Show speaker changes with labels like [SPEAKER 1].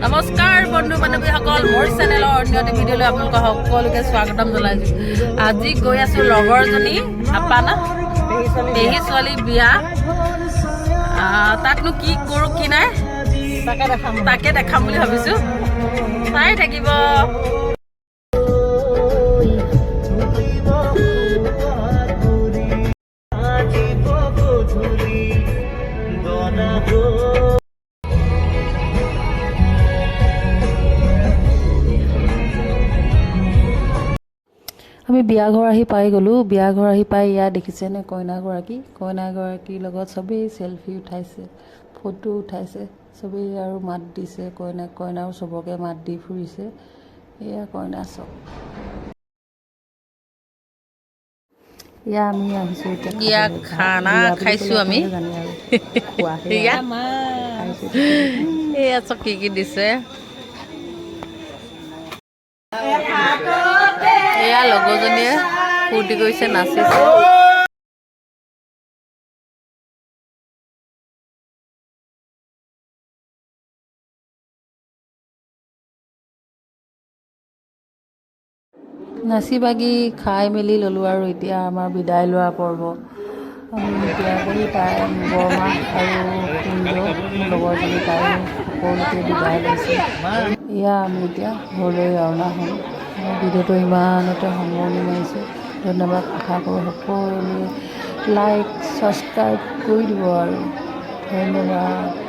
[SPEAKER 1] নমস্কাৰ বন্ধু বান্ধৱীসকল, মোৰ চেনেলৰ অন্য এটি ভিডিঅ'লৈ আপোনালোকক সকলোকে স্বাগতম জনাইছোঁ। আজি গৈ আছোঁ লগৰজনী আপানা পেহী ছোৱালী বিয়া। তাতনো কি কৰোঁ কি নাই, তাকে দেখাম বুলি ভাবিছোঁ। চাই থাকিব।
[SPEAKER 2] আমি বিয়া ঘৰ আহি পাই গ'লোঁ। বিয়া ঘৰ আহি পাই ইয়াত দেখিছেনে কইনাগৰাকী? কইনাগৰাকীৰ লগত চবেই চেলফি উঠাইছে, ফটো উঠাইছে চবেই আৰু মাত দিছে কইনাক। কইনাও চবকে মাত দি ফুৰিছে। এয়া কইনা চব। এয়া আমি আহিছোঁ এতিয়া
[SPEAKER 1] ইয়াত
[SPEAKER 2] খাবলৈ।
[SPEAKER 1] খানা
[SPEAKER 2] বিয়া বুলি ক'লে
[SPEAKER 1] খাইছোঁ আমি।
[SPEAKER 2] আপোনালোকে জানে আৰু খোৱাহে আৰু।
[SPEAKER 1] ইয়াত
[SPEAKER 2] খাইছোঁ।
[SPEAKER 1] এয়া চব কি কি দিছে। এয়া লগৰজনীয়ে ফূৰ্তি কৰিছে, নাচিছে।
[SPEAKER 2] নাচি বাগি খাই মেলি ল'লোঁ আৰু এতিয়া আমাৰ বিদায় লোৱাৰ পৰ্ব। আমি এতিয়া গৈ তাই বৰমা আৰু কুঞ্জ, মোৰ লগৰজনী, তাই সকলোকে বিদায় লৈছে। এয়া আমি এতিয়া ঘৰলৈ ৰাওনা হ'ম। মোৰ ভিডিঅ'টো ইমানতে সামৰণি মাৰিছোঁ। ধন্যবাদ। আশা কৰোঁ সকলোৱে লাইক, ছাবস্ক্ৰাইব কৰি দিব আৰু ধন্যবাদ।